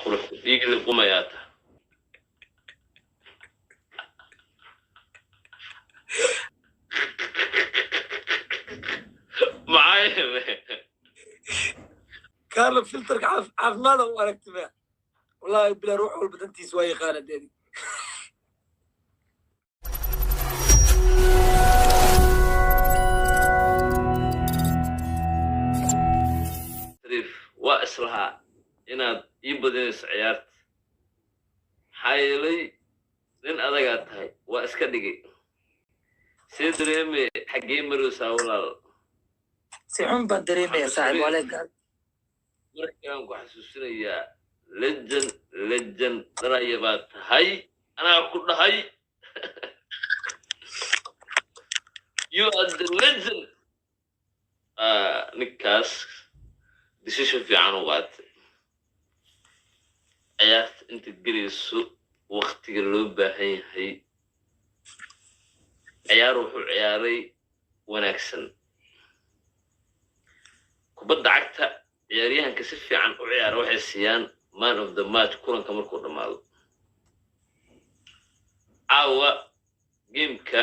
Qurux dhiigli qumayaa ta. Maxaa yeelay Kaarla filterka caafimaada u aragti maya? Wallahi bilaa, ruux walba dantiisa waa yaqaana deedi. Shariif waa islahaa inaad ii badinayso ciyaarta, maxaa yeelay nin adagaa tahay, waa iska dhigay. See dareeme? Xaggee maraysaa, walaal? Si xun baan dareemaya, saaxiib waleedka. Markaan ku xasuusinayaa, legend, legend dhalaya baad tahay. Anaa ku dhahay, you are the legend. Ninkaas decision fiican u qaatay. Ciyaarta inta gelayso waktiga loo baahan yahay, ciyaar wuxuu ciyaaray wanaagsan. Kubadda cagta ciyaaryahanka si fiican u ciyaara waxay siiyaan man of the match kulanka markuu dhammaado. Caawa gameka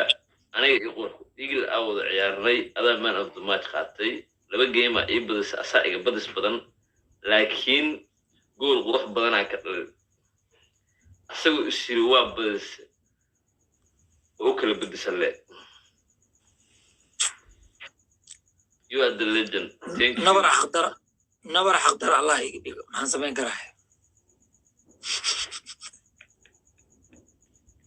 aniga iyo Qurux Eagle aa wada ciyaarnay, adaa man of the match qaatay. Laba game aa ii badisa, asaa iga badis badan, laakiin gool qurux badanaa ka dhalin. Asagoo is yiri waa badisa oo u kala bedisan le. You are the legend, thank you. Nabar xaqdara, nabar xaqdara Allah iga dhigo. Maxaan samayn karaa?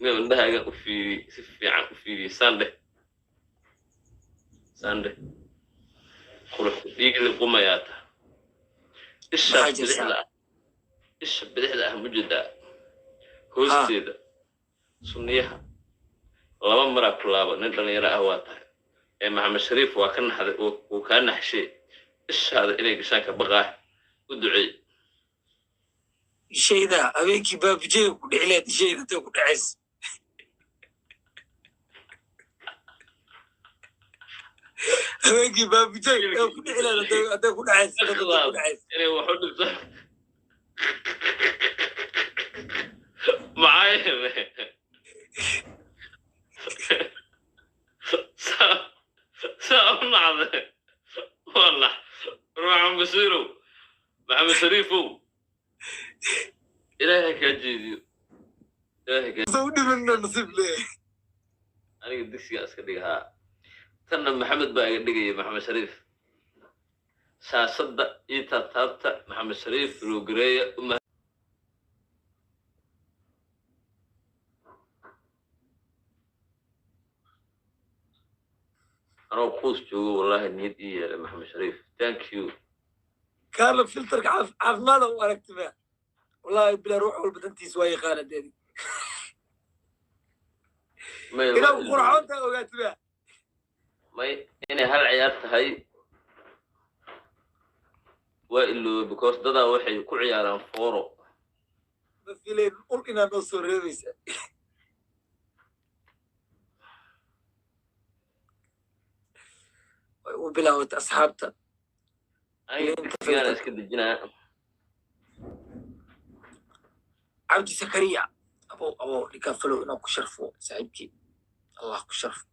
Inuu indhahaagan u fiiriy, si fiican u fiiriye. Sandhe, sandhe, qurux dhiigli qumayaa ta. Ishaas Maxaa jirta? bidixda ah, isha bidixda ah mujeedaa hoosteeda sunniyaha laba maraa ku laaba. Nin dhalinyaro ah waa tahay ee Maxamed Shariif waa ka naxday, wuu kaa naxshay. Ishaada inay gashaan ka baqaah, u duceey. Ishayda habeenkii baabujeyga ku dhici lahayd, ishayda intay ku dhacaysa. Habeenkii baabujey ee ku dhici lahayd, hadday ku dhacaysa, hadday ku dhacaysa. Inay wax u dhibto, maxaa yeelay saa u nacde waa nax. War Maxamed Basiirow, Maxamed Shariifow, Ilaahay kaa jeediyo, Ilaahay kaa Soo u dhimanna nasiib leeyahay. Aniga digsigaa iska dhigahaa, tanna Maxamed baa iga dhigaya. Maxamed Shariif, shaashadda ii taabtaabta. Maxamed Shariif rogareeya uma anoo kuus joogo, wallahi niyad ii yeelay. Maxamed Shariif, thank you. Kaarla filterka caafimaada u aragti maya? Wallahi bilaa, ruux walba dantiisa waa yaqaana deedi. May Inaa ku qurxoontaa ogaati maya? May, inay hal ciyaar tahay waa iloobay, because dadaa waxay ku ciyaaraan fooro. Ma filayn ul inaa noo soo reebaysa. Way u bilaabatay, asxaabta. Aniga digsigaana iska dejinaa. Cabdi Sakariya, abow abow, ninkaa falow inaan ku sharfo saaxiibkii, Allah ku sharfo.